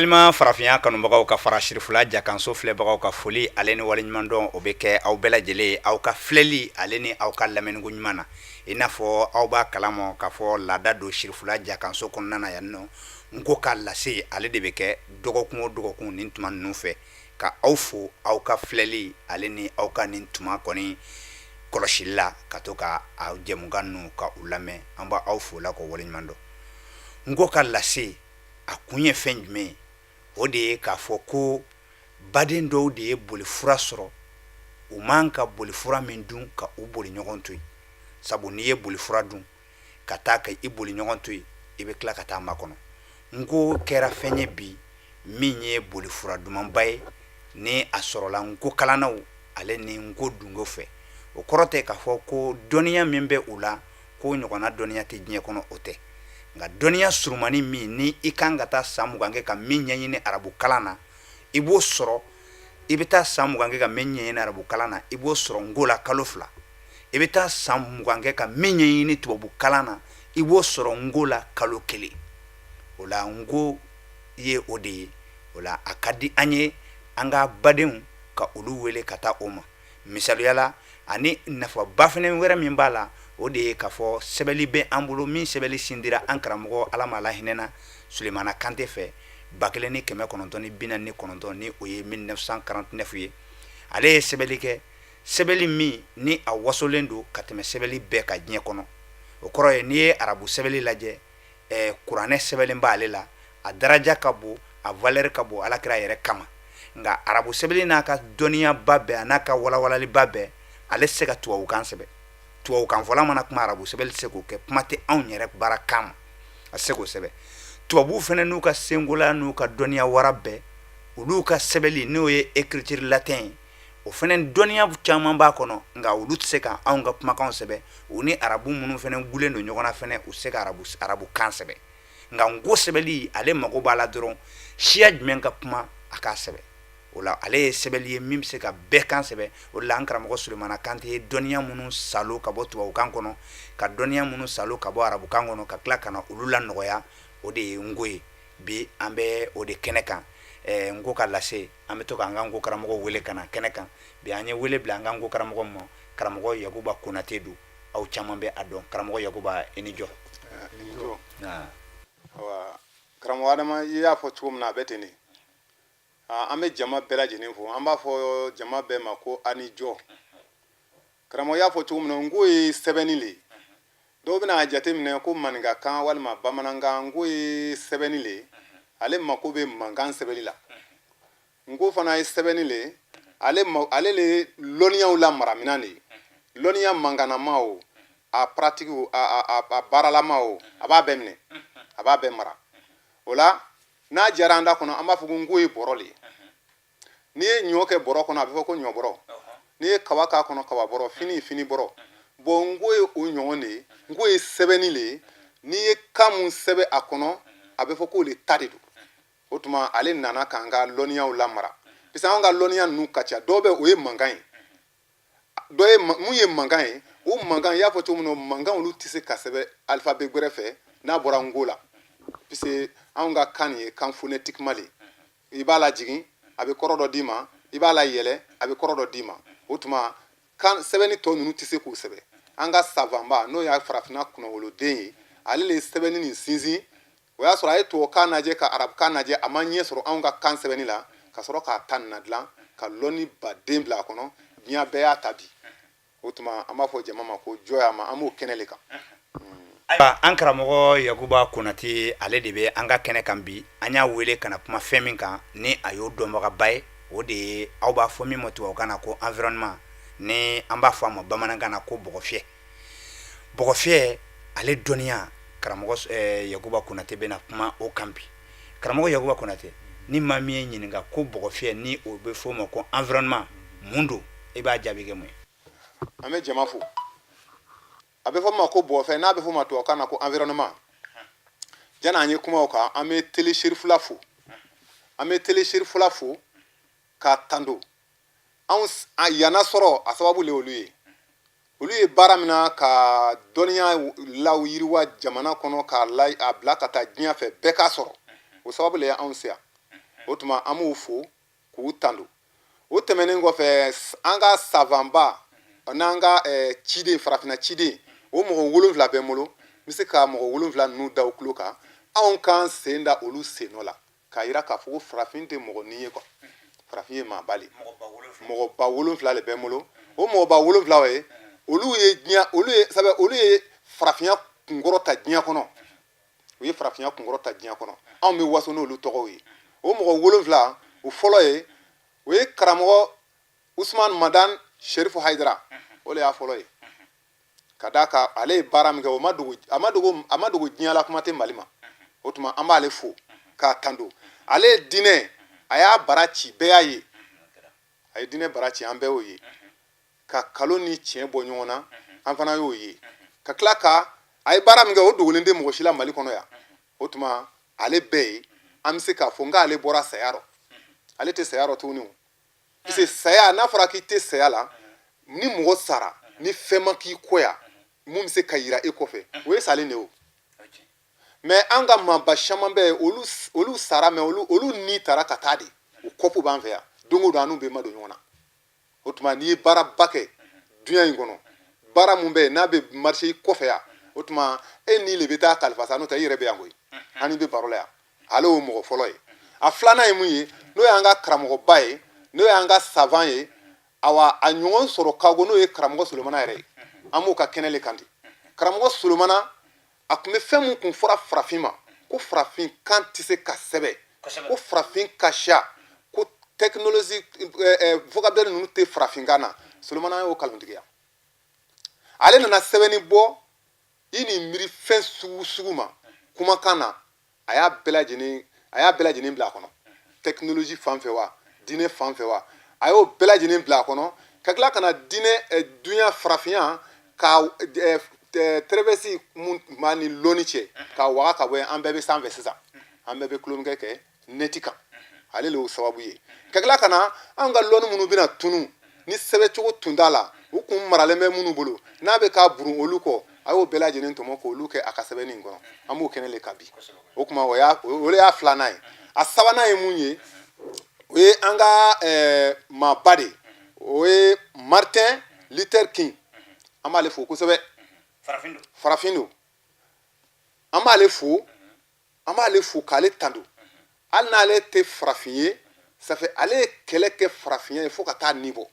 Balima farafinya kanubagaw ka fara Sirifula jakanso filɛbagaw ka foli ale ni waleɲumandɔn, o bɛ kɛ aw bɛɛ lajɛlen ye aw ka filɛli ale ni aw ka lamɛnniko ɲuman na. I n'a fɔ aw b'a kalama k'a fɔ laada don Sirifula jakanso kɔnɔna na yan nɔ, n ko ka lase ale de bɛ kɛ dɔgɔkun o dɔgɔkun nin tuma ninnu fɛ, ka aw fo aw ka filɛli ale ni aw ka nin tuma kɔni kɔlɔsili la, ka to ka aw jɛmukan ninnu ka u lamɛn. An b'aw fo la k'aw waleɲumandɔn. N ko ka lase, a kun ye fɛn jumɛn ye? O de ye k'a fɔ ko baden dɔw de ye bolifura sɔrɔ, u man ka bolifura min dun ka u boli ɲɔgɔn to yen, sabu n'i ye bolifura dun ka taa ka i boli ɲɔgɔn to yen, i bɛ tila ka taa makɔnɔ. N ko kɛra fɛn ye bi min ye bolifura dumanba ye, ni a sɔrɔla n ko kalannaw ale ni n ko dungo fɛ. O kɔrɔ tɛ k'a fɔ ko dɔnniya min bɛ u la, k'o ɲɔgɔnna dɔnniya tɛ diɲɛ kɔnɔ, o tɛ. Nka dɔnniya surumani min ni i kan ka taa san 20 kɛ ka min ɲɛɲini arabu kalan na, i b'o sɔrɔ. I bɛ taa san 20 kɛ ka min ɲɛɲini arabu kalan na, i b'o sɔrɔ n ko la kalo 2. I bɛ taa san 20 kɛ ka min ɲɛɲini tubabu kalan na, i b'o sɔrɔ n ko la kalo 1. O la, n ko ye o de ye. O la, a ka di an ye an ka badenw ka olu wele ka taa o ma. Misaliya la, ani nafaba fana wɛrɛ min b'a la, o de ye k'a fɔ sɛbɛnni bɛ an bolo min sɛbɛnni sindira an karamɔgɔ, Ala ma la hinɛna, Sulemana Kante fɛ 1949, ni o ye 1949 ye. Ale ye sɛbɛnni kɛ, sɛbɛnni min ni a wasolen don ka tɛmɛ sɛbɛnni bɛɛ ka diɲɛ kɔnɔ. O kɔrɔ ye, n'i ye arabu sɛbɛnni lajɛ, kuranɛ sɛbɛnlen b'ale la, a daraja ka bon, a valeur ka bon alakira yɛrɛ kama. Nka arabu sɛbɛnni n'a ka dɔnniyaba bɛɛ, a n'a ka walawalaliba bɛɛ, ale tɛ se ka tubabukan sɛbɛn. Tubabukan fɔla mana kuma, arabu sɛbɛnni tɛ se k'o kɛ. Kuma tɛ anw yɛrɛ baara kan ma, a tɛ se k'o sɛbɛn. Tubabuw fana n'u ka senkola n'u ka dɔnniya wara bɛɛ, olu ka sɛbɛnni, n'o ye écriture latin ye, o fana dɔnniya caman b'a kɔnɔ, nka olu tɛ se ka anw ka kumakanw sɛbɛn. U ni arabu minnu fana gulen don ɲɔgɔn na fana, u tɛ se ka arabukan sɛbɛn. Nka n ko sɛbɛnni, ale mago b'a la dɔrɔn siya jumɛn ka kuma, a k'a sɛbɛn. O la, ale ye sɛbɛnni ye min bɛ se ka bɛɛ kan sɛbɛn. O la, an karamɔgɔ Sulemana Kante ye dɔnniya minnu salo ka bɔ tubabukan kɔnɔ, ka dɔnniya minnu salo ka bɔ arabukan kɔnɔ, ka tila ka na olu la nɔgɔya, o de ye n ko ye. Bi an bɛ o de kɛnɛ kan, n ko ka lase. An bɛ to k'an ka n ko karamɔgɔ wele ka na kɛnɛ kan. Bi an ye wele bila an ka n ko karamɔgɔ ma, karamɔgɔ Yakuba Konate don. Aw caman bɛ a dɔn. Karamɔgɔ Yakuba, i ni jɔ. Karamɔgɔ Adama, i y'a fɔ cogo min na, a bɛ ten de. An bɛ jama bɛɛ lajɛlen fo. An b'a fɔ jama bɛɛ ma ko a ni jɔ. Karamɔgɔ y'a fɔ cogo min na, n ko ye sɛbɛnni le ye. Dɔw bɛna a jateminɛ ko maninkakan walima bamanankan. N ko ye sɛbɛnni le ye, ale mako bɛ mankan sɛbɛnni la. N ko fana ye sɛbɛnni le ye, ale ale le lɔnniyaw la maraminan de ye. Lɔnniya mankannama o, a pratique o, a baaralama o, a b'a bɛɛ minɛ, a b'a bɛɛ mara. O la, n'a diyara an da kɔnɔ, an b'a fɔ ko n ko ye bɔrɔ le ye. N'i ye ɲɔ kɛ bɔrɔ kɔnɔ, a bɛ fɔ ko ɲɔ bɔrɔ. N'i ye kaba k'a kɔnɔ, kaba bɔrɔ. Fini, fini bɔrɔ. Bon, n ko ye o ɲɔgɔn de ye. N ko ye sɛbɛnni le ye. N'i ye kan mun sɛbɛn a kɔnɔ, a bɛ fɔ k'o le ta de don. O tuma, ale nana k'an ka lɔnniyaw lamara, parce que an ka lɔnniya ninnu ka ca. Dɔw bɛ, o ye mankan ye, dɔ ye mun ye mankan ye. O mankan, i y'a fɔ cogo min na, mankan olu tɛ se ka sɛbɛn alphabet gbɛrɛ fɛ n'a bɔra n ko la, parce que anw ka kan nin ye kan phonétiquement le. I b'a lajigin, a bɛ kɔrɔ dɔ d'i ma. I b'a layɛlɛ, a bɛ kɔrɔ dɔ d'i ma. O tuma, kan sɛbɛnni tɔ ninnu tɛ se k'o sɛbɛn. An ka savantba, n'o y'a farafinna kunnawoloden ye, ale le ye sɛbɛnni nin sinsin. O y'a sɔrɔ a ye tubabukan lajɛ ka arabukan lajɛ, a ma ɲɛ sɔrɔ anw ka kan sɛbɛnni la, ka sɔrɔ k'a ta nin dilan ka lɔnni baden bila a kɔnɔ. Diɲɛ bɛɛ y'a ta bi. O tuma, an b'a fɔ jama ma ko jɔya ma. An b'o kɛnɛ le kan. Ayiwa, an karamɔgɔ Yakuba Konate, ale de bɛ an ka kɛnɛ kan bi. An y'a wele ka na kuma fɛn min kan, ni a y'o dɔnbagaba ye, o de ye aw b'a fɔ min ma tubabukan na ko environnement, ni an b'a fɔ a ma bamanankan na ko bɔgɔfiyɛ. Bɔgɔfiyɛ, ale dɔnniya, karamɔgɔ Yakuba Konate bɛna kuma o kan bi. Karamɔgɔ Yakuba Konate, ni maa min ye ɲininka ko bɔgɔfiyɛ, ni o bɛ fɔ o ma ko environnement, mun don, i b'a jaabi kɛ mun ye? An bɛ jama fo. A bɛ fɔ ma ko bɔgɔfɛ, n'a bɛ fɔ ma tubabukan na ko environnement. Janni an ye kuma o kan, an bɛ Télé Cherifla fo. An bɛ Télé Cherifla fo k'a tando. Anw yanna sɔrɔ, a sababu le olu ye. Olu ye baara min na ka dɔnniya law yiriwa jamana kɔnɔ, k'a la a bila ka taa diɲɛ fɛ, bɛɛ k'a sɔrɔ, o sababu le ye anw se yan. O tuma an b'u fo k'u tando. O tɛmɛnen kɔfɛ, an ka savantba n'an ka ciden, farafinna ciden, o mɔgɔ 7 bɛ n bolo. N bɛ se ka mɔgɔ 7 ninnu da u tulo kan. Anw k'an sen da olu sen nɔ la k'a yira k'a fɔ ko farafin tɛ mɔgɔ nin ye quoi, farafin ye maaba le. Mɔgɔba 7 le bɛ n bolo. O mɔgɔba 7 ye, olu ye diɲɛ, olu ye sabu olu ye farafinya kunkɔrɔta diɲɛ kɔnɔ. U ye farafinya kunkɔrɔta diɲɛ kɔnɔ. Anw bɛ waso n'olu tɔgɔw ye. O mɔgɔ 7, o fɔlɔ ye, o ye karamɔgɔ Usman Madan Sherifu Hayidara. O le y'a fɔlɔ ye, ka d'a kan ale ye baara min kɛ, o ma dogo, a ma dogo, a ma dogo diɲɛ la, kuma tɛ Mali ma. O tuma an b'ale fo k'a tando. Ale ye diinɛ, a y'a bara ci, bɛɛ y'a ye. A ye diinɛ bara ci, an bɛɛ y'o ye, ka kalon ni tiɲɛ bɔ ɲɔgɔn na, an fana y'o ye. Ka tila ka a ye baara min kɛ, o dogolen tɛ mɔgɔ si la Mali kɔnɔ yan. O tuma ale bɛɛ ye, an bɛ se k'a fɔ n k'ale bɔra saya rɔ, ale tɛ saya rɔ tuguni. O parce que saya, n'a fɔra k'i tɛ saya la, ni mɔgɔ sara ni fɛn ma k'i kɔ yan mun bɛ se ka yira e kɔfɛ, o ye salen de ye. O mais an ka maaba caman bɛ yen, olu sara, mais olu ni taara ka taa de, o kɔpu b'an fɛ yan. Don o don an n'u bɛ ma don ɲɔgɔn na. O tuma n'i ye baaraba kɛ duɲa in kɔnɔ, baara mun bɛ yen n'a bɛ marcher i kɔfɛ yan, o tuma e ni le bɛ taa kalifa sa, n'o tɛ i yɛrɛ bɛ yan koyi. An ni bɛ baro la yan. Ale y'o mɔgɔ fɔlɔ ye. A filanan ye mun ye? N'o y'an ka karamɔgɔba ye, n'o y'an ka savant ye, awa a ɲɔgɔn sɔrɔ kago, n'o ye karamɔgɔ Solomana yɛrɛ ye. An b'o ka kɛnɛ le kan ten. Karamɔgɔ Solomana, a tun bɛ fɛn mun kun fɔra farafin ma ko farafin kan tɛ se ka sɛbɛn, ko farafin ka siya, ko technologie, vocabulaire ninnu tɛ farafinkan na, Solomana y'o kalontigiya. Ale nana sɛbɛnni bɔ i ni miiri fɛn sugu sugu ma kumakan na, a y'a bɛɛ lajɛlen bila a kɔnɔ. Technologie fan fɛ wa, diinɛ fan fɛ wa, a y'o bɛɛ lajɛlen bila a kɔnɔ, ka tila ka na diinɛ, dunya, farafinya ka tɛrɛbɛsi mun b'a ni lɔnni cɛ, ka waga ka bɔ yen. An bɛɛ bɛ sanfɛ sisan, an bɛɛ bɛ tulonkɛ kɛ neti kan. Ale le y'o sababu ye. Ka tila ka na an ka lɔnni minnu bɛna tunu ni sɛbɛncogo tun t'a la, u kun maralen bɛ minnu bolo, n'a bɛ k'a burun olu kɔ, a y'o bɛɛ lajɛlen tɔmɔ k'olu kɛ a ka sɛbɛnni in kɔnɔ. An b'o kɛnɛ le kan bi. O tuma o y'a o de y'a filanan ye. A sabanan ye mun ye? O ye an ka maaba de ye, o ye Martin Luther King. An b'ale fo kosɛbɛ. Farafin don. An b'ale fo, an b'ale fo k'ale tando. Hali n'ale tɛ farafin ye, ça fait ale ye kɛlɛ kɛ farafinya ye fo ka taa ni bɔ.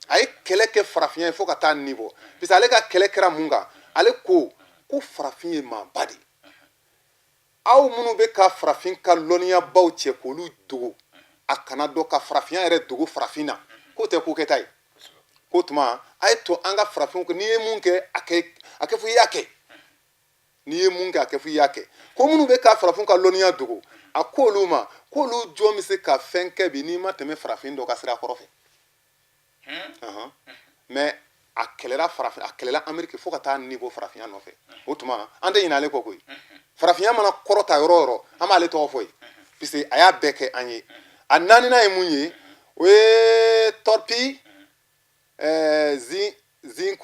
A ye kɛlɛ kɛ farafinya ye fo ka taa ni bɔ, parce que ale ka kɛlɛ kɛra mun kan? Ale ko ko farafin ye maaba de ye. Aw minnu bɛ ka farafin ka lɔnniyabaw cɛ k'olu dogo, a kana dɔn ka farafinya yɛrɛ dogo farafin na, k'o tɛ ko kɛta ye. K'o tuma a ye to an ka farafinw, n'i ye mun kɛ, a kɛ fo i y'a kɛ. N'i ye mun kɛ, a kɛ fo i y'a kɛ. Ko minnu bɛ ka farafin ka lɔnniya dogo, a k'olu ma k'olu jɔn bɛ se ka fɛn kɛ bi n'i ma tɛmɛ farafin dɔ ka sira kɔrɔ fɛ? Mais a kɛlɛla farafin, a kɛlɛla Ameriki fo ka taa ni bɔ farafinya nɔfɛ. O tuma an tɛ ɲinɛ ale kɔ koyi. Farafinya mana kɔrɔta yɔrɔ o yɔrɔ, an b'ale tɔgɔ fɔ yen, puisque a y'a bɛɛ kɛ an ye. A naaninan ye mun ye? O ye Torpi zin zin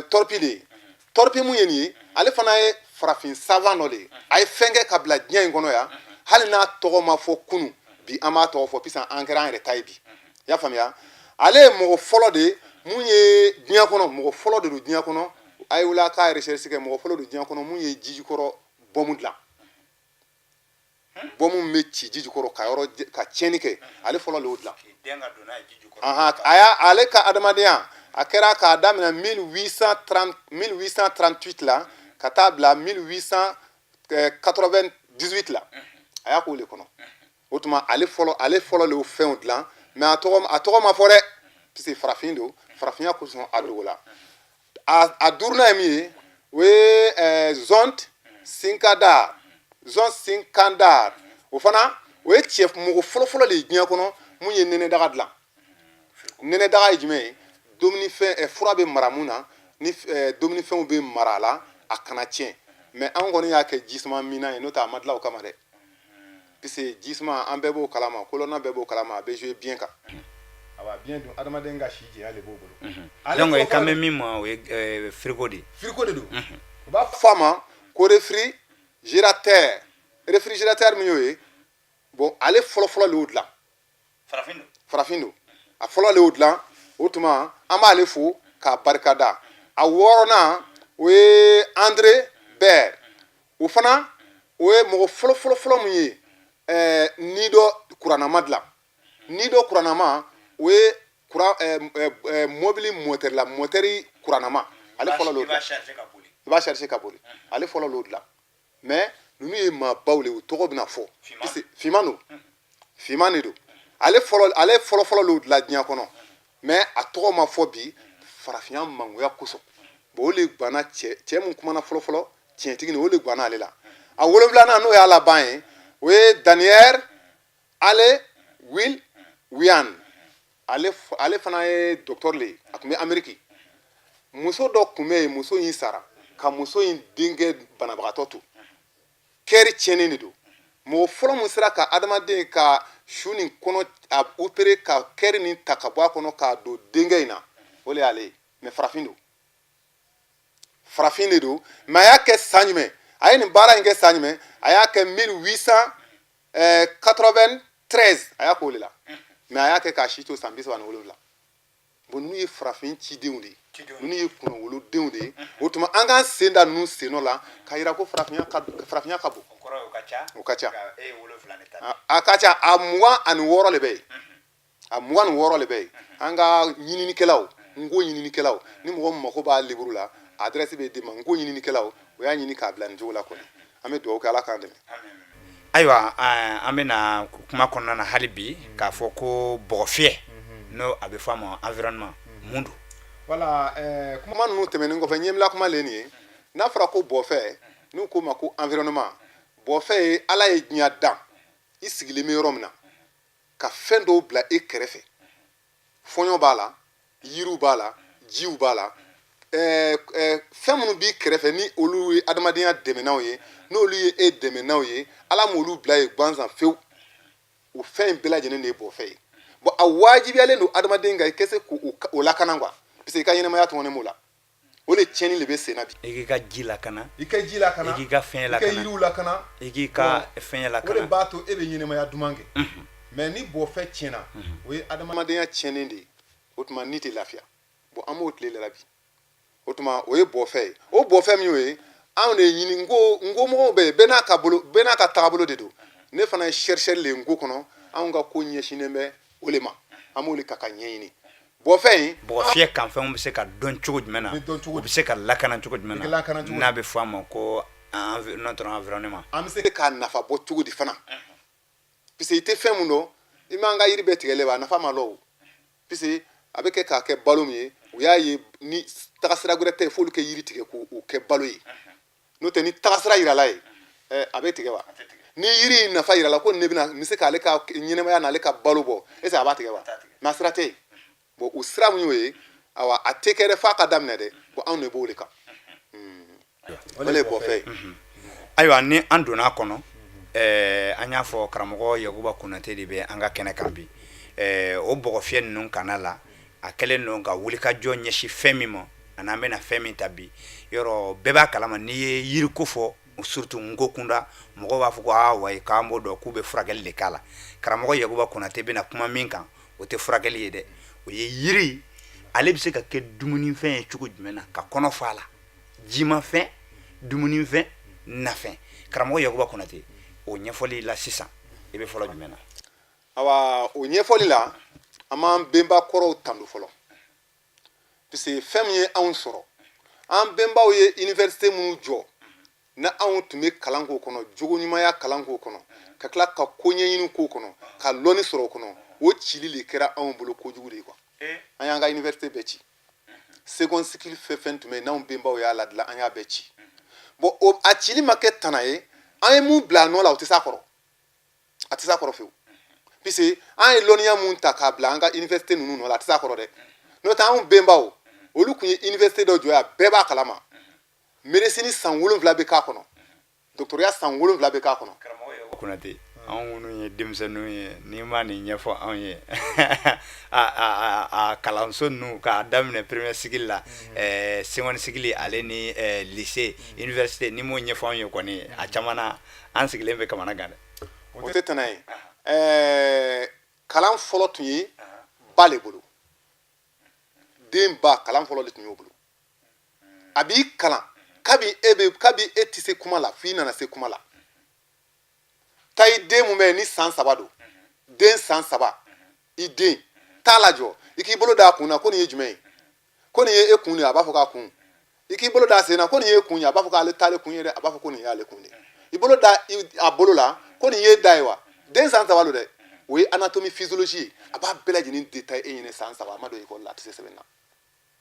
Torpi de ye. Torpi mun ye nin ye? Ale fana ye farafin savant dɔ de ye. A ye fɛn kɛ ka bila diɲɛ in kɔnɔ yan, hali n'a tɔgɔ ma fɔ kunu, bi an b'a tɔgɔ fɔ, puisque an kɛra an yɛrɛ ta ye bi. I y'a faamuya? Ale ye mɔgɔ fɔlɔ de ye mun ye diɲɛ kɔnɔ, mɔgɔ fɔlɔ de don diɲɛ kɔnɔ. A ye wuli a k'a recherche kɛ. Mɔgɔ fɔlɔ don diɲɛ kɔnɔ mun ye jijukɔrɔ bɔmu dilan, bɔmu min bɛ ci ji jukɔrɔ ka yɔrɔ ka tiɲɛni kɛ, ale fɔlɔ de y'o dilan. A y'a ale ka adamadenya, a kɛra k'a daminɛ 1830, 1838 la ka taa bila 1898 la, a y'a k'o de kɔnɔ. O tuma ale fɔlɔ de y'o fɛnw dilan. Mais a tɔgɔ ma fɔ dɛ, puisque farafin don, farafinya kosɔn a dogo la. A duurunan ye min ye? O ye Zont Sinkandar. Zont Sinkandar, o fana o ye cɛ mɔgɔ fɔlɔfɔlɔ de ye diɲɛ kɔnɔ mun ye nɛnɛdaga dilan. Nɛnɛdaga ye jumɛn ye? Dumunifɛn, fura bɛ mara mun na, ni dumunifɛnw bɛ mara a la, a kana tiɲɛ. Mais an kɔni y'a kɛ jisuma minan ye, n'o tɛ a ma dilan o kama dɛ, puisque jisuma, an bɛɛ b'o kalama, kolɔnna bɛɛ b'o kalama, a bɛ jouer biɲɛ kan. Awa, biɲɛ dun, adamaden ka si janya de b'o bolo. Donc i kan bɛ min ma, o ye frigo de ye. Frigo de don. U b'a fɔ a ma ko réfrigérateur. Réfrigérateur min y'o ye, Bon, ale fɔlɔfɔlɔ le y'o dilan. Farafin don, a fɔlɔ le y'o dilan. O tuma an b'ale fo k'a barikada. A wɔɔrɔnan, o ye André Bert. O fana, o ye mɔgɔ fɔlɔ fɔlɔ fɔlɔ mun ye ni dɔ kurannama dilan. Ni dɔ kurannama, o ye kuran mobili motɛri la, motɛri kurannama, ale fɔlɔ l'o dilan. I b'a charger ka boli, ale fɔlɔ l'o dilan. Mais ninnu ye maabaw le, u tɔgɔ bɛna fɔ. Finman don, finman de don. Ale fɔlɔ fɔlɔ l'o dilan diɲɛ kɔnɔ, mais a tɔgɔ ma fɔ bi farafinya mangoya kosɔn. Bon, o le banna. Cɛ mun kumana fɔlɔ fɔlɔ, tiɲɛtigi nin, o le banna ale la. A wolonfilanan, n'o y'a laban ye, o ye Daniel Ale Will Wian. Ale fana ye docteur le ye, a tun bɛ Ameriki. Muso dɔ tun bɛ yen, muso in sara ka muso in denkɛ banabagatɔ to, cœur tiɲɛnen de don. Mɔgɔ fɔlɔ mun sera ka adamaden ka su nin kɔnɔ a opéré ka cœur nin ta ka bɔ a kɔnɔ k'a don denkɛ in na, o de y'ale ye. Mais farafin don, farafin de don. Mais a y'a kɛ san jumɛn? A ye nin baara in kɛ san jumɛn? A y'a kɛ 1893, a y'a k'o de la. Mais a y'a kɛ k'a si to san 37. Bon, ninnu ye farafin cidenw de ye, ninnu ye kunnawolodenw de ye. O tuma an k'an sen da ninnu sennɔ la k'a yira ko farafinya ka bon. O ka ca, a ka ca. A 26 de bɛ yen, a 26 de bɛ yen. An ka ɲininikɛlaw, n ko ɲininikɛlaw, ni mɔgɔ min mako b'a livre la, adresse bɛ d'i ma. N ko ɲininikɛlaw, o y'a ɲini k'a bila nin cogo la kɔni. An bɛ dugawu kɛ, Ala k'an dɛmɛ. Ayiwa, an bɛna kuma kɔnɔna na hali bi k'a fɔ ko bɔgɔfiyɛ, n'o a bɛ fɔ a ma environnement, mun don? Wala, kuma ninnu tɛmɛnen kɔfɛ, ɲɛbila kuma le nin ye. N'a fɔra ko bɔfɛ, n'u k'o ma ko environnement, bɔfɛ ye Ala ye diɲɛ dan, i sigilen bɛ yɔrɔ min na, ka fɛn dɔw bila e kɛrɛfɛ. Fɔɲɔ b'a la, yiriw b'a la, jiw b'a la, fɛn minnu b'i kɛrɛfɛ, ni olu ye adamadenya dɛmɛnaw ye, n'olu ye e dɛmɛnaw ye, Ala m'olu bila yen gansan fewu. O fɛn in bɛɛ lajɛlen de ye bɔfɛ ye. Bon, a wajibiyalen don adamaden kan i ka se k'o lakana quoi, parce que i ka ɲɛnamaya tɔngɔnnen b'o la. O de tiɲɛni de bɛ sen na bi. I k'i ka ji lakana. I ka ji lakana. I k'i ka fɛn lakana. I ka yiriw lakana. I k'i ka fɛn lakana. O de b'a to e bɛ ɲɛnamaya duman kɛ. Mais ni bɔfɛ tiɲɛna, o ye adamadenya tiɲɛnen de ye. O tuma ni tɛ lafiya. Bon, an b'o tile de la bi. O tuma o ye bɔfɛ ye. O bɔfɛ min y'o ye, anw de ɲini n ko n ko mɔgɔw bɛ yen, bɛɛ n'a ka bolo, bɛɛ n'a ka taabolo de don. Ne fana ye chercheur le ye n ko kɔnɔ. Anw ka ko ɲɛsinnen bɛ o le ma, an b'o le ka ɲɛɲini, bɔfɛ in. Bɔgɔfiyɛ kanfɛnw bɛ se ka dɔn cogo jumɛn na? U bɛ se ka lakana cogo jumɛn na? N'a bɛ fɔ a ma ko notre environnement. An bɛ se k'a nafa bɔ cogo di fana? Parce que i tɛ fɛn mun dɔn, i m'an ka yiri bɛɛ tigɛlen wa, a nafa ma lɔ o. Parce que a bɛ kɛ k'a kɛ balo min ye, u y'a ye ni tagasira wɛrɛ tɛ yen, f'olu kɛ yiri tigɛ k'o kɛ balo ye. N'o tɛ, ni tagasira yirala ye, a bɛ tigɛ wa? Ni yiri in nafa yirala ko ne bɛna n bɛ se k'ale ka ɲɛnɛmaya n'ale ka balo bɔ, est ce que a b'a tigɛ wa? Mais a sira tɛ yen. Bon, o sira mun y'o ye, awa, a tɛ kɛ dɛ, f'a ka daminɛ dɛ. Bon, anw de b'o de kan, o de ye bɔfɛ ye. Ayiwa, ni an donna a kɔnɔ, an y'a fɔ karamɔgɔ Yakuba Konate de bɛ an ka kɛnɛ kan bi. O bɔgɔfiyɛ ninnu kana la, a kɛlen don ka wulikajɔ ɲɛsin fɛn min ma, ani an bɛna fɛn min ta bi, yɔrɔ bɛɛ b'a kalama, n'i ye yiriko fɔ, surtout nko kunda, mɔgɔw b'a fɔ ko aa wayi, k'an b'o dɔn k'u bɛ furakɛli de k'a la. Karamɔgɔ Yakuba Konate bɛna kuma min kan, o tɛ furakɛli ye dɛ. O ye yiri, ale bɛ se ka kɛ dumunifɛn ye cogo jumɛn na ka kɔnɔ fa a la, jimafɛn, dumunifɛn, nafɛn. Karamɔgɔ Yakuba Konate, o ɲɛfɔli la sisan, i bɛ fɔlɔ jumɛn na? Awa, o ɲɛfɔli la, an b'an benba kɔrɔw tando fɔlɔ, parce que fɛn min ye anw sɔrɔ, an benbaw ye université minnu jɔ, na anw tun bɛ kalan k'o kɔnɔ, jogo ɲumanya kalan k'o kɔnɔ, ka tila ka ko ɲɛɲini k'o kɔnɔ, ka lɔnni sɔrɔ o kɔnɔ, o cili de kɛra anw bolo kojugu de ye quoi. An y'an ka université bɛɛ ci. Second cycle fɛn fɛn tun bɛ yen, n'anw benbaw y'a ladilan, an y'a bɛɛ ci. Bon, o a cili ma kɛ tana ye. An ye mun bila a nɔ la, o tɛ s'a kɔrɔ, a tɛ s'a kɔrɔ fiyewu, puisque an ye lɔnniya mun ta k'a bila an ka université ninnu nɔ la, a tɛ s'a kɔrɔ dɛ. N'o tɛ, anw benbaw, olu tun ye université dɔ jɔ yan, bɛɛ b'a kalama, médecine san 7 bɛ k'a kɔnɔ, dɔgɔtɔrɔya san 7 bɛ k'a kɔnɔ. Konate, anw minnu ye denmisɛnninw ye, n'i ma nin ɲɛfɔ anw ye, a kalanso ninnu k'a daminɛ premier cycle la, second cycle, ale ni lycée, université, n'i m'o ɲɛfɔ anw ye kɔni, a caman na an sigilen bɛ kamana gan dɛ. O tɛ tana ye. Kalan fɔlɔ tun ye ba le bolo. Den ba, kalan fɔlɔ de tun y'o bolo. A b'i kalan kabi e bɛ, kabi e tɛ se kuma la f'i nana se kuma la. Taa i den mun bɛ yen ni san 3 don, den san 3, i den t'a lajɔ, i k'i bolo d'a kun na ko nin ye jumɛn ye? Ko nin ye e kun de ye. A b'a fɔ k'a kun. I k'i bolo d'a sen na ko nin ye kun ye. A b'a fɔ k'ale t'ale kun ye dɛ. A b'a fɔ ko nin y'ale kun de ye. I bolo da a bolo la ko nin ye da ye wa? Den san 3 don dɛ. O ye anatomie, physiologie ye. A b'a bɛɛ lajɛlen détaillé e ɲɛna. San 3, a ma don école la, a tɛ se sɛbɛn na.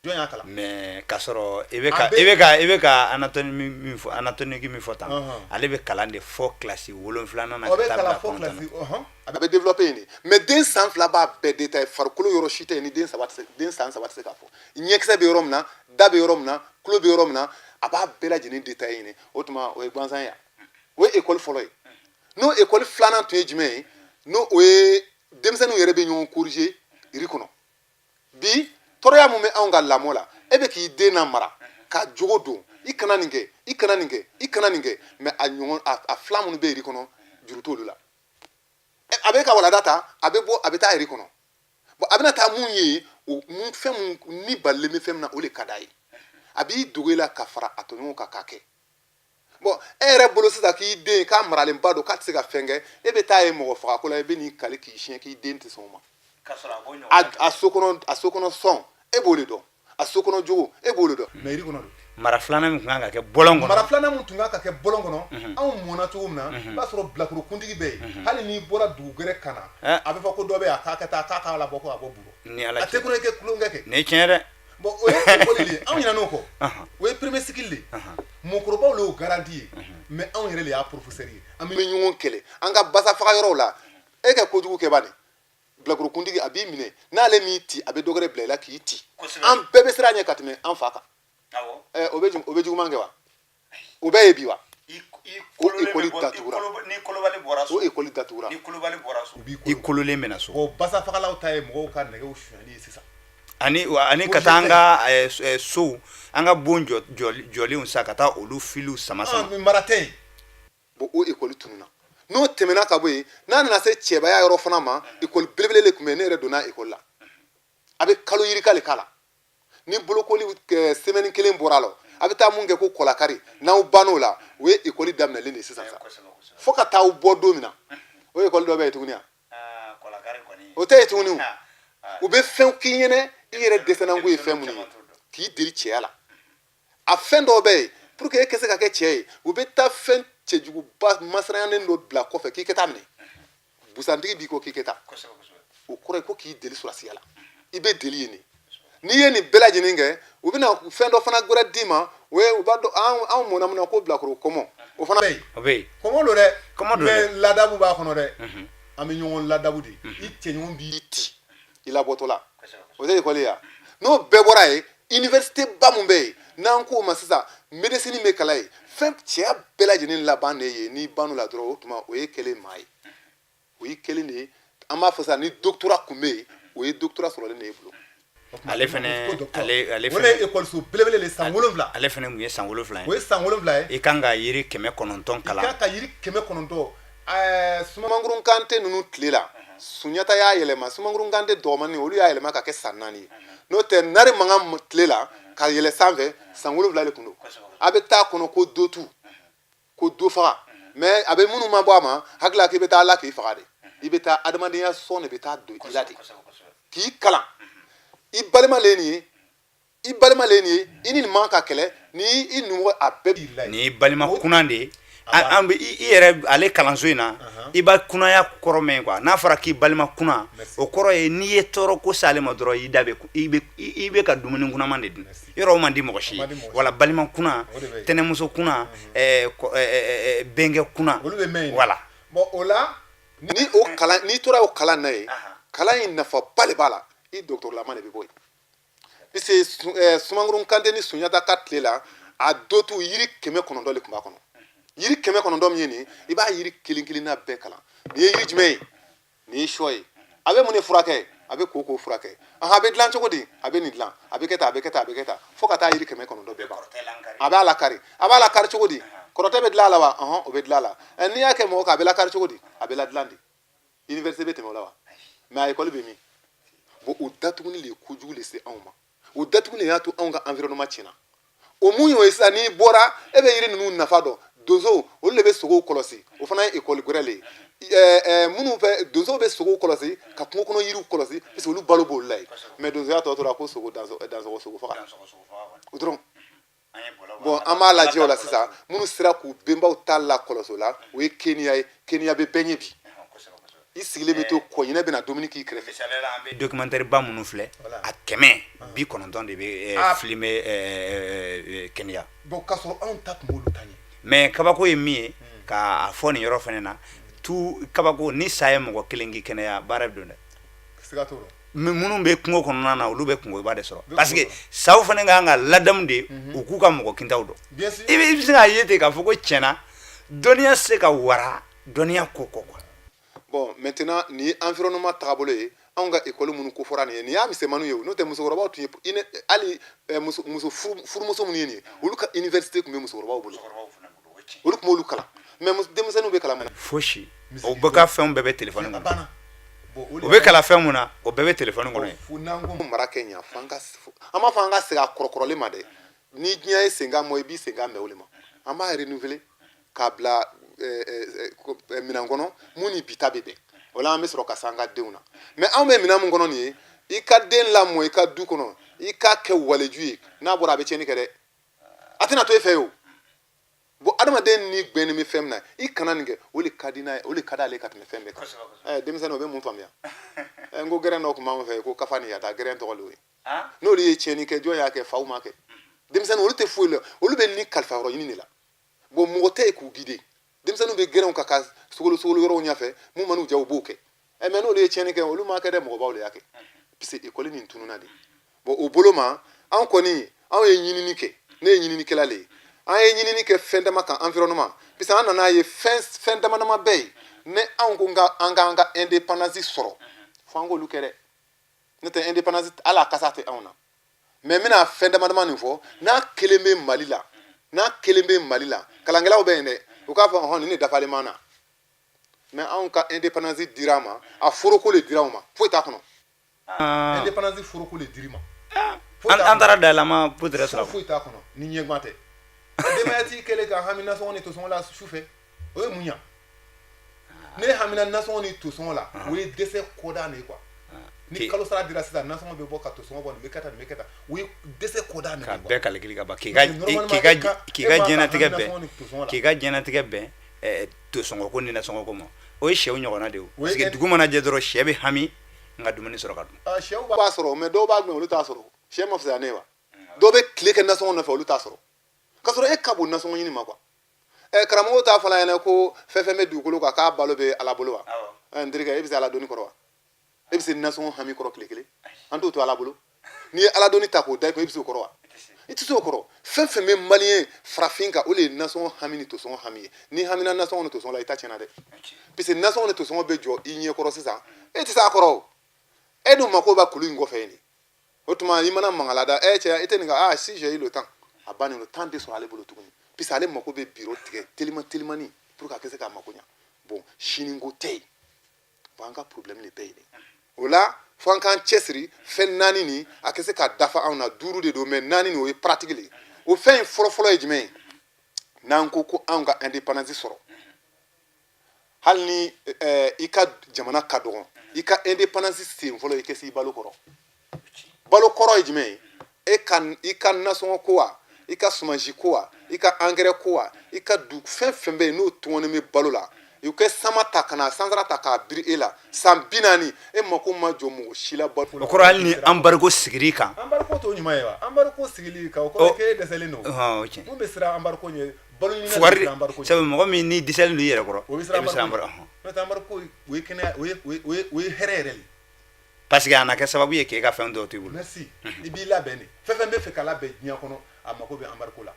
Jɔn y'a kalan? Mais k'a sɔrɔ i bɛ ka anatomie min fɔ, anatomie min fɔ tan, ale bɛ kalan de fɔ kilasi 7nan na o ka bɛ taa kalan bila fo 9 na. Kilasi, a bɛ développer yen de. Mais den san 2 b'a bɛɛ détaillé. Farikolo yɔrɔ si tɛ yen ni den 3 tɛ se, den san 3 tɛ se k'a fɔ. Ɲɛkisɛ bɛ yɔrɔ min na, da bɛ yɔrɔ min na, tulo bɛ yɔrɔ min na, a b'a bɛɛ lajɛlen détaillé ɲini. O tuma o ye gansan ye, o ye école fɔlɔ ye. N'o école filanan tun ye jumɛn ye? N'o o ye denmisɛnninw yɛrɛ bɛ ɲɔgɔn corriger rue kɔnɔ. Bi tɔɔrɔya mun bɛ anw ka lamɔ la? E bɛ k'i den mara ka jogo don, i kana nin kɛ, i kana nin kɛ, i kana nin kɛ. Mais a ɲɔgɔn a fila minnu bɛ rue kɔnɔ, juru t'olu la. A bɛ ka walada ta, a bɛ bɔ, a bɛ taa rue kɔnɔ. Bon, a bɛna taa mun ye? O mun, fɛn mun ni balilen bɛ fɛn min na, o de ka d'a ye. A b'i dogo i la ka fara a tɔɲɔgɔnw kan k'a kɛ. Bon, e yɛrɛ bolo sisan k'i den k'a maralenba don, k'a tɛ se ka fɛn kɛ, e bɛ taa ye mɔgɔ fagako la, i bɛ n'i kali k'i siɲɛ k'i den tɛ sɔn o ma. A so kɔnɔ, a so kɔnɔ sɔn, e b'o de dɔn. A so kɔnɔ jogo, e b'o de dɔn. Mais rue kɔnɔ don. Mara filanan min tun kan ka kɛ bɔlɔn kɔnɔ. Mara filanan min tun kan ka kɛ bɔlɔn kɔnɔ, anw mɔnna cogo min na, i b'a sɔrɔ bilakoro kuntigi bɛ yen. Hali n'i bɔra dugu gɛrɛ ka na, a bɛ fɔ ko dɔ bɛ yen, a k'a kɛ tan, k'a k'a labɔ, ko a bɔ buru. Ni Ala a tɛ kulonkɛ kɛ, kulonkɛ kɛ. Nin ye tiɲɛ dɛ. Bon, o ye école de ye. Anw ɲinɛn'o kɔ. O ye premier cycle de ye. Mɔgɔkɔrɔbaw de y'o garantie ye, mais anw yɛrɛ de y'a professeur ye. An bɛ ɲɔgɔn kɛlɛ an ka basa faga yɔrɔw la. E ka kojugu kɛ bani, bilakoro kuntigi a b'i minɛ. N'ale m'i ci, a bɛ dɔ wɛrɛ bila i la k'i ci. An bɛɛ bɛ siran ɲɛ ka tɛmɛ an fa kan. O bɛ juguman kɛ wa? O bɛɛ ye bi wa? O école datugura, o école datugura. I kololen bɛna so. Bon, basa fagalaw ta ye mɔgɔw ka nɛgɛw sonyali ye sisan. Ani ka taa an ka sow, an ka bon jɔlenw sa, ka taa olu filiw sama sama. Mara tɛ yen. Bon, o école tununna. N'o tɛmɛna ka bɔ yen, n'a nana se cɛbaya yɔrɔ fana ma, école belebele de tun bɛ yen. Ne yɛrɛ donna école la, a bɛ kalo yirika de k'a la. Ni bolokoli semaine kelen bɔra a la, a bɛ taa mun kɛ? Ko kɔlakari. N'aw bann'o la, o ye école daminɛlen de ye sisan sa, fo ka taa aw bɔ don min na. O école dɔ bɛ yen tuguni yan, o tɛ yen tuguni. O u bɛ fɛn k'i ɲɛnɛ, i yɛrɛ dɛsɛnanko ye fɛn minnu ye k'i deli cɛya la. A fɛn dɔw bɛ yen, pour que e ka se ka kɛ cɛ ye, u bɛ taa fɛn cɛjuguba masirannen dɔ bila kɔfɛ k'i ka taa minɛ. Busantigi b'i ko k'i ka taa, o kɔrɔ ye ko k'i deli surasiya la. I bɛ deli yen de. N'i ye nin bɛɛ lajɛlen kɛ, u bɛna fɛn dɔ fana gwɛrɛ d'i ma. O ye u b'a dɔn anw mɔnna mun na, ko bilakoro kɔmɔ, o fana bɛ yen. O bɛ yen. Kɔmɔ don dɛ. Kɔmɔ don dɛ. Mais ladabu b'a kɔnɔ dɛ. An bɛ ɲɔgɔn ladabu de. I cɛɲɔgɔn b'i ci i labɔtɔ la, o tɛ ekɔli ye wa? N'o bɛɛ bɔra yen, université ba mun bɛ yen n'an k'o ma sisan, médecine bɛ kalan yen, fɛn cɛya bɛɛ lajɛlen laban de ye. N'i bann'o la dɔrɔn, o tuma o ye kɛlen maa ye, o ye kelen de ye. An b'a fɔ sisan ni doctorat kun bɛ yen, o ye doctorat sɔrɔlen de ye bolo. Ale fɛnɛ, ale o de ye ekɔliso belebele de, san 7. Ale fɛnɛ kun ye san 7 o ye. Ye san 7 ye. I kan ka yiri 900 i kalan. Kan ka yiri 900. Sumangurun Kante ninnu tile la, Sunjata y'a yɛlɛma. Sumangurun Kante dɔgɔmanin, olu y'a yɛlɛma ka kɛ san 4 ye. N'o tɛ, Nare Makan tile la ka yɛlɛ sanfɛ, san 7 de kun don. A bɛ taa kɔnɔ ko dotu, ko do faga. Mais a bɛ minnu ma bɔ a ma hakili la k'i bɛ taa ala k'i faga de, i bɛ taa adamadenya sɔn de bɛ taa don i la de k'i kalan. I balima le ye nin ye, i balima le ye nin ye, i ni nin man ka kɛlɛ ni i numɔgɔ, a bɛɛ b'i la. Nin ye balima kunan de ye. An bɛ i yɛrɛ ale kalanso in na, i b'a kunaya kɔrɔ mɛn quoi. N'a fɔra k'i balima kunan, o kɔrɔ ye n'i ye tɔɔrɔ ko s'ale ma dɔrɔn, i da bɛ i bɛ ka dumuni kunaman de dun. Yɔrɔ o man di mɔgɔ si ye. Wala balima kunan, tɛnɛmuso kunan, bɛnkɛ kunan. Olu bɛ mɛn yen. Wala. Bon, o la, ni o kalan, n'i tora o kalan na yen, kalan in nafaba de b'a la. I dɔgɔtɔrɔlama de bɛ bɔ yen, puisque Sumangurun Kante ni Sunjata ka tile la, a dotu yiri 900 de tun b'a kɔnɔ. Yiri 900 min ye nin ye, i b'a yiri kelen kelenna bɛɛ kalan. Nin ye yiri jumɛn ye? Nin ye sɔ ye. A bɛ mun de furakɛ? A bɛ koko furakɛ. Ahan, a bɛ dilan cogo di? A bɛ nin dilan, a bɛ kɛ tan, a bɛ kɛ tan, a bɛ kɛ tan, fo ka taa yiri 900 bɛɛ ban. A b'a lakari, a b'a lakari cogo di? Kɔrɔtɛ bɛ dilan a la wa? Ɔhɔn, o bɛ dilan a la. N'i y'a kɛ mɔgɔ kan, a bɛ lakari cogo di? A bɛ ladilan de. Université bɛ tɛmɛ o la wa? Mais a école bɛ min? Bon, o datuguni de ye kojugu le se anw ma. O datuguni de y'a to anw ka environnement tiɲɛna. O mun y'o ye sisan? N'i bɔra, e bɛ yiri ninnu nafa dɔn. Donsow, olu de bɛ sogow kɔlɔsi. O fana ye école gwɛrɛ le ye. Minnu fɛ, donsow bɛ sogow kɔlɔsi ka kungo kɔnɔ yiriw kɔlɔsi, parce que olu balo b'olu la yen. Mais donsoya tɔ tora ko sogo dansɔgɔ, sogo faga, o dɔrɔn. Bon, an b'a lajɛ o la sisan. Minnu sera k'u benbaw ta lakɔlɔsi o la, o ye Keniya ye. Keniya bɛ bɛɛ ɲɛ bi. I sigilen bɛ to, kɔɲinɛ bɛna dumuni k'i kɛrɛfɛ. An bɛ documentaire ba minnu filɛ, a 190 de bɛ filmer Keniya. Bon, k'a sɔrɔ anw ta tun b'olu ta ɲɛ. Mais kabako ye min ye k'a fɔ nin yɔrɔ fana na, tu kabako ni sa ye mɔgɔ kelen k'i kɛnɛya, baara bɛ don dɛ. Siga t'o la. Minnu bɛ kungo kɔnɔna na, olu bɛ kungoba de sɔrɔ, parce que saw fana ka kan ka ladamu de, u k'u ka mɔgɔ kintaw dɔn. I bɛ se k'a ye ten k'a fɔ ko tiɲɛna, dɔnniya se ka wara dɔnniya ko kɔ quoi. Bon, maintenant, nin ye environnement tagabolo ye. Anw ka école minnu ko fɔra nin ye, nin y'a misɛnmaninw ye. N'o tɛ, musokɔrɔbaw tun ye, hali muso furumuso minnu ye nin ye, olu ka université tun bɛ musokɔrɔbaw bolo. Olu tun b'olu kalan. Mais denmisɛnninw bɛ kalan mun na? Fosi. O bɛɛ ka fɛnw bɛɛ bɛ téléphone kɔnɔ. U bɛ kalan fɛn mun na, o bɛɛ bɛ téléphone kɔnɔ yen. Fo n'an ko mara kɛ ɲa, f'an ka, an b'a fɔ an ka segin a kɔrɔkɔrɔlen ma dɛ. Ni diɲɛ ye senkan mɔ, i b'i senkan bɛn o de ma. An b'a renouveler k'a bila minɛn kɔnɔ mun ni bi ta bɛ bɛn. O la, an bɛ sɔrɔ ka se an ka denw na. Mais anw bɛ minɛn mun kɔnɔ nin ye, i ka den lamɔ i ka du kɔnɔ, i k'a kɛ waleju ye, n'a bɔra, a bɛ tiɲɛni kɛ dɛ. A tɛna to e fɛ yen o. Bon, adamaden ni gbɛnnen bɛ fɛn min na, i kana nin kɛ, o de ka di n'a ye, o de ka d'ale ka tɛmɛ fɛn bɛɛ kan. Denmisɛnnin, o bɛ mun faamuya? N ko gɛrɛn dɔ tun b'anw fɛ ko kafa ni yata, gɛrɛn tɔgɔ de y'o ye. N'olu ye tiɲɛni kɛ, jɔn y'a kɛ? Faw m'a kɛ. Denmisɛnnin, olu tɛ foyi la, olu bɛ ni kalifa yɔrɔ ɲini de la. Bon, mɔgɔ tɛ yen k'u guider. Denmisɛnninw bɛ gɛrɛnw kan ka sogolo sogolo yɔrɔw ɲɛfɛ, mun man'u diya, u b'o kɛ. Mais n'olu ye tiɲɛni kɛ, olu m'a kɛ dɛ, mɔgɔbaw de y'a kɛ, puisque école nin tununna de. Bon, o bolo ma, anw kɔni, anw ye ɲinini kɛ. Ne ye ɲininikɛla le ye. An ye ɲinini kɛ fɛn dama kan environnement, puisque an nana ye fɛn fɛn dama dama bɛɛ ye. Ne anw ko an k'an ka indépendance sɔrɔ, fo an k'olu kɛ dɛ. N'o tɛ, indépendance, hali a kasa tɛ anw na. Mais n bɛna fɛn dama dama nin fɔ. N'a kelen bɛ Mali la, n'a kelen bɛ Mali la, kalankɛlaw bɛ yen dɛ, u k'a fɔ ɔhɔn, nin de dafalen b'an na. Mais anw ka indépendance dira an ma, a foroko le dira anw ma, foyi t'a kɔnɔ. Indépendance foroko le dir'i ma. An taara dayɛlɛ poudre sɔrɔ. Foyi t'a kɔnɔ ni ɲɛguwan tɛ. Denbaya t'i kɛlen ka hami nasɔngɔ ni tosɔngɔ la su fɛ, o ye mun ɲa? Ne hamina nasɔngɔ ni tosɔngɔ la, o ye dɛsɛ kɔda de ye quoi. Ni kalo sara dira sisan, nasɔngɔ bɛ bɔ ka tosɔngɔ bɔ, nin bɛ kɛ tan, nin bɛ kɛ tan, o ye dɛsɛ kɔda de ye. Ka bɛɛ calculer ka ban, k'i ka diɲɛnatigɛ bɛn tosɔngɔ ko ni nasɔngɔ ko ma, o ye sɛw ɲɔgɔnna de ye. Parce que dugu mana jɛ dɔrɔn, sɛ bɛ hami n ka dumuni sɔrɔ ka dun. Sɛw b'a sɔrɔ, mais dɔw b'a gɛn, olu t'a sɔrɔ. Sɛ ma fisaya ne ye wa? Dɔw bɛ tile kɛ nasɔngɔ nɔfɛ, olu t'a sɔrɔ, k'a sɔrɔ e ka bon nasɔngɔ ɲini ma quoi. Karamɔgɔw t'a fɔ ɲɛna ko fɛn fɛn bɛ dugukolo kan, k'a balo bɛ Ala bolo wa? N terikɛ, e bɛ se Ala dɔnni kɔrɔ wa? E bɛ se nasɔngɔ hami kɔrɔ tile kelen? An t'o to Ala bolo. N'i ye Ala dɔnni ta k'o da i kun, e bɛ se o kɔrɔ wa? I tɛ se o kɔrɔ. Fɛn fɛn bɛ maliyɛn farafin kan, o de ye nasɔngɔ hami ni tosɔngɔ hami ye. N'i hamina nasɔngɔ ni tosɔngɔ la, i ta tiɲɛna dɛ, parce que nasɔngɔ ni tosɔngɔ bɛ jɔ i ɲɛ kɔrɔ sisan, e tɛ se a kɔrɔ o. E dun mako b'a kulu in kɔfɛ yen de. O tuma, i mana mangala da, ɛ cɛ, i tɛ nin kan. Ah, si j'ai eu le temps, a bannen don. Temps tɛ sɔrɔ ale bolo tuguni, puisque ale mako bɛ biro tigɛ telima telimani pour que a ka se k'a mako ɲa. Bon, siniko tɛ yen. Bon, an ka problème de bɛɛ ye o la. Fo an k'an cɛsiri fɛn naani nin, a ka se ka dafa anw na. Duuru de don, mais naani nin, o ye pratique le ye. O fɛn in fɔlɔfɔlɔ ye jumɛn ye? N'an ko ko anw ka indépendance sɔrɔ, hali ni i ka jamana ka dɔgɔn, i ka indépendance sen fɔlɔ, i kɛ se i balo kɔrɔ. Balo kɔrɔ ye jumɛn ye? E ka i ka nasɔngɔ ko wa, i ka sumansi ko wa, i ka engrais ko wa, i ka du fɛn fɛn bɛ yen n'o tɔngɔnnen bɛ balo la, u kɛ sama ta ka na sansara ta k'a biri e la san 40, e mako ma jɔ mɔgɔ si la balo. O kɔrɔ, hali ni embargo sigir'i kan. Embargo t'o ɲuman ye wa? Embargo sigili kan, o kɔrɔ k'e dɛsɛlen don. O tiɲɛ. Mun bɛ siran embargo ɲɛ? Balo ɲini. Fugari sabu mɔgɔ min ni dɛsɛlen don i yɛrɛ kɔrɔ, o bɛ siran embargo ɲɛ. N'o tɛ, embargo, o ye kɛnɛya, o ye hɛrɛ yɛrɛ de ye. Parce que a na kɛ sababu ye k'e ka fɛn dɔw to i bolo. Merci. I b'i labɛn de. Fɛn fɛn bɛ fɛ ka labɛn diɲɛ kɔnɔ, a mako bɛ embargo la.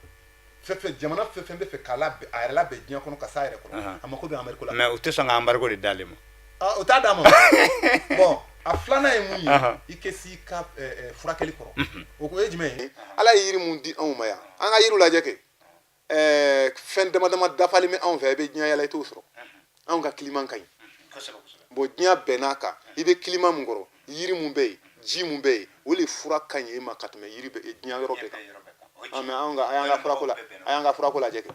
Fɛn fɛn, jamana fɛn fɛn bɛ fɛ k'a labɛn, a yɛrɛ labɛn diɲɛ kɔnɔ ka s'a yɛrɛ kɔrɔ, a mako bɛ embargo la. Mais u tɛ sɔn ka embargo de d'ale ma. Ah, o t'a d'a ma. Bon, a filanan ye mun ye? I kɛ s'i ka furakɛli kɔrɔ. O ko ye jumɛn ye? Ala ye yiri mun di anw ma yan, an ka yiriw lajɛ kɛ. Fɛn dama dama dafalen bɛ anw fɛ, i bɛ diɲɛ yala, i t'o sɔrɔ. Anw ka climat ka ɲi. Bon, diɲɛ bɛɛ n'a kan, i bɛ climat mun kɔrɔ, yiri mun bɛ yen, ji mun bɛ yen, o de fura ka ɲi e ma ka tɛmɛ yiri bɛɛ, diɲɛ yɔrɔ bɛɛ kan. Ah, mais anw ka, a y'an ka furako la, a y'an ka furako lajɛ kɛ.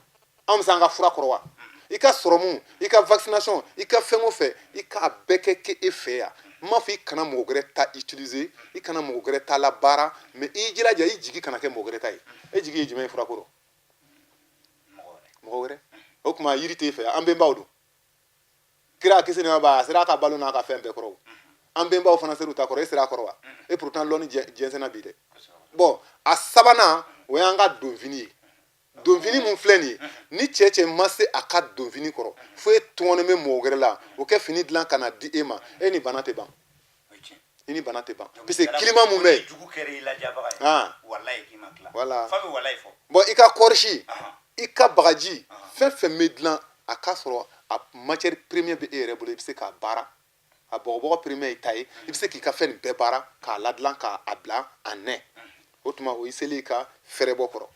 Anw bɛ se an ka fura kɔrɔ wa? I ka sɔrɔmu, i ka vaccination, i ka fɛn o fɛn, i k'a bɛɛ kɛ kɛ e fɛ yan. N m'a fɔ i kana mɔgɔ wɛrɛ ta utiliser, i kana mɔgɔ wɛrɛ ta la baara, mais i jilaja i jigi kana kɛ mɔgɔ wɛrɛ ta ye. E jigi ye jumɛn ye furako rɔ? Mɔgɔ wɛrɛ. O tuma yiri t'e fɛ yan. An bɛnbaw don, kira kisi ni ba, a sera a ka balo n'a ka fɛn bɛɛ kɔrɔ. An bɛnbaw fana ser'u ta kɔrɔ. E sera a kɔrɔ wa? Et pourtant lɔnni jɛnsɛnna bi dɛ. Bon, a sabanan, o y'an ka donfini ye. Donfini mun filɛ nin ye, ni cɛ cɛ ma se a ka donfini kɔrɔ, fo e tɔngɔnnen bɛ mɔgɔ wɛrɛ la, o kɛ fini dilan ka na di e ma, e ni bana tɛ ban, i ni bana tɛ ban, parce que climat mun bɛ yen. Jugu kɛra i ladiyabaga ye. Ah. Walayi k'i ma tila. Voilà. Fa bɛ walayi fɔ. Bon, i ka kɔrisi, i ka bagaji, fɛn fɛn bɛ dilan, a k'a sɔrɔ a matière première bɛ e yɛrɛ bolo, i bɛ se k'a baara. A bɔgɔbɔgɔ première y'i ta ye, i bɛ se k'i ka fɛn nin bɛɛ baara k'a ladilan k'a bila a nɛ. O tuma o y'i selen i ka fɛrɛbɔ kɔrɔ.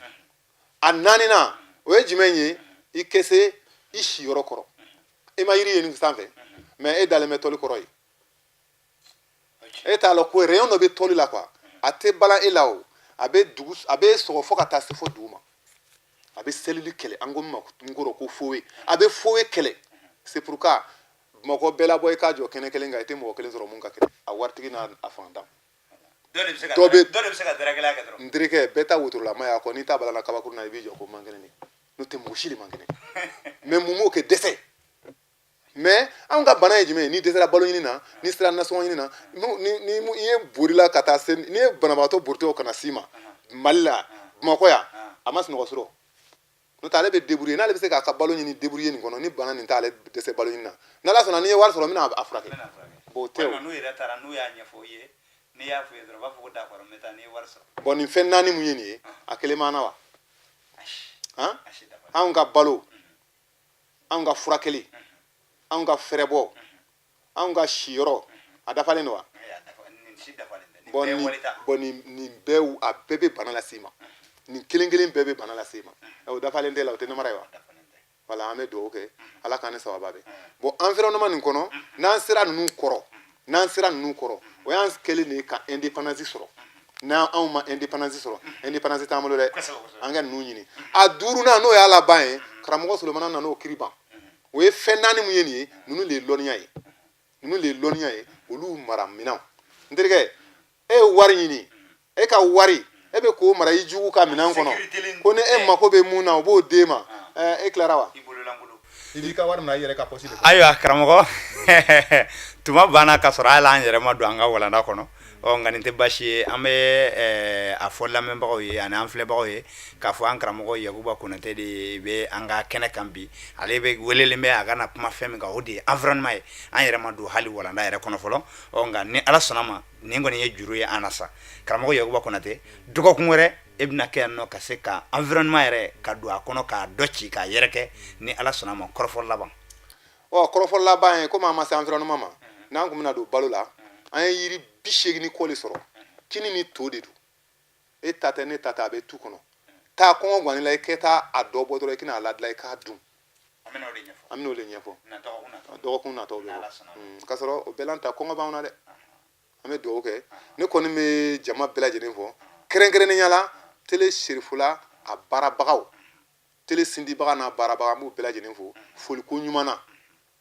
A naaninan, o ye jumɛn ye? I kɛ se i siyɔrɔ kɔrɔ. E ma yiri ye nin sanfɛ, mais e dalen bɛ tɔli kɔrɔ ye. E t'a lɔn ko rayon dɔ bɛ tɔli la quoi, a tɛ balan e la o, a bɛ dugu, a bɛ sɔgɔ fo ka taa se fo dugu ma. A bɛ cellule kɛlɛ, an ko min ma n kɔrɔ ko fowe, a bɛ fowe kɛlɛ. C'est pourquoi Bamakɔ bɛɛ labɔ, i k'a jɔ kɛnɛ kelen kan, i tɛ mɔgɔ kelen sɔrɔ mun ka kɛnɛ, a waritigi n'a a fantan. Dɔ de bɛ se ka Dɔ bɛ- dɔ de bɛ se ka darakɛla kɛ dɔrɔn. N terikɛ, bɛɛ ta wotorolama y'a kɔ, n'i ta balala kabakuru na, i b'i jɔ ko man kɛnɛ de, n'o tɛ mɔgɔ si de man kɛnɛ. Mais mun b'o kɛ? Dɛsɛ. Mais anw ka bana ye jumɛn ye? N'i dɛsɛra balo ɲini na, n'i sera nasɔngɔ ɲini na, ni i ye bolila ka taa se, n'i ye banabagatɔ boritɔ ka na s'i ma Mali la, Bamakɔ yan, a ma sunɔgɔ sɔrɔ, n'o tɛ ale bɛ débrouiller. N'ale bɛ se k'a ka balo ɲini débrouiller nin kɔnɔ, ni bana nin t'ale dɛsɛ balo ɲini na, n'Ala sɔnna, n'i ye wari sɔrɔ, n bɛna a furakɛ. N bɛna furakɛ. Bon, o tɛ o. Walima n'u yɛrɛ taara, n'u y'a ɲɛfɔ i ye, n'i y'a f'u ye dɔrɔn, u b'a fɔ ko d'accord, n bɛ taa n'i ye wari sɔrɔ. Bon, nin fɛn naani mun ye nin ye, a kelen m'an na wa? Ayi. Han? A si dafa. Anw ka balo, anw ka furakɛli, anw ka fɛrɛbɔ, anw ka siyɔrɔ, a dafalen don wa? A dafa, nin si dafalen tɛ. Nin Bon, bɛɛ ye nin walita. Bon, nin bɛɛ, a bɛɛ bɛ bana lase i ma. Nin kelen kelen bɛɛ bɛ bana lase i ma. O dafalen tɛ la, o tɛ namara ye wa? Dafalen tɛ. Voilà, an bɛ dugawu kɛ, Ala k'an ni sababa bɛn. Bon, environnement nin kɔnɔ, n'an sera ninnu kɔrɔ, o y'an kɛlen de ye ka indépendance sɔrɔ. N'an anw ma indépendance sɔrɔ, indépendance t'an bolo dɛ. Kosɛbɛ kosɛbɛ. An ka ninnu ɲini. A duurunan, n'o y'a laban ye, karamɔgɔ Solomana nan'o kiri ban. O ye fɛn naani mun ye nin ye, ninnu de ye lɔnniya ye, ninnu de ye lɔnniya ye, olu mara minɛnw. N terikɛ, e ye wari ɲini, e ka wari, e bɛ k'o mara i jugu ka minɛn kɔnɔ, ko ni e mako bɛ mun na, o b'o d'e ma. E tilara wa? I bololankolon. I b'i ka wari minɛ i yɛrɛ ka poche de kɔnɔ. Ayiwa karamɔgɔ, tuma banna ka sɔrɔ hali an yɛrɛ ma don an ka walanda kɔnɔ. Ɔ, nka nin tɛ baasi ye. An bɛ a fɔ lamɛnbagaw ye ani an filɛbagaw ye k'a fɔ an karamɔgɔ Yakuba Konate de bɛ an ka kɛnɛ kan bi. Ale bɛ welelen bɛ a ka na kuma fɛn min kan, o de ye environnement ye. An yɛrɛ ma don hali walanda yɛrɛ kɔnɔ fɔlɔ. Ɔ, nka ni Ala sɔnna ma, nin kɔni ye juru ye an na sa. Karamɔgɔ Yakuba Konate, dɔgɔkun wɛrɛ e bɛna kɛ yan nɔ ka se ka environnement yɛrɛ ka don a kɔnɔ, k'a dɔ ci k'a yɛrɛkɛ, ni Ala sɔnna ma. Kɔrɔfɔ laban. Ɔ, kɔrɔfɔ laban ye, komi an ma se environnement ma, n'an kun bɛna don balo la, an ye yiri 80 ni kɔ de sɔrɔ. Kini ni to de don, e ta tɛ, ne ta tɛ, a bɛ tu kɔnɔ. Taa kɔngɔ ganni la, i kɛ taa a dɔ bɔ dɔrɔn, i kɛna a ladilan, i k'a dun. An bɛna o de ɲɛfɔ. An bɛna o de ɲɛfɔ. Dɔgɔkun natɔ. Dɔgɔkun natɔ bɛ N'Ala bɔ. sɔnna ma. K'a sɔrɔ o bɛɛ l'an ta, kɔngɔ b'anw na dɛ. An bɛ dugawu kɛ. Ne kɔni bɛ jama bɛɛ lajɛlen fɔ, kɛrɛnkɛrɛnnenya la télé Serifula a baarabagaw, télé sindibaga n'a baarabaga, an b'u bɛɛ lajɛlen fo foliko ɲuman na.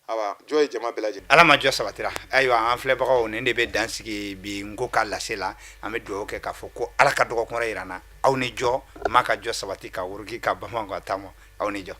Awa, jɔ ye jama bɛɛ lajɛlen. Ala ma jɔ sabatira. Ayiwa, an filɛbagaw, nin de bɛ dan sigi bi n ko ka lase la. An bɛ dugawu kɛ k'a fɔ ko Ala ka dɔgɔkun wɛrɛ yira an na. Aw ni jɔ, ma ka jɔ sabati, ka wuruki ka bama ka taama. Aw ni jɔ.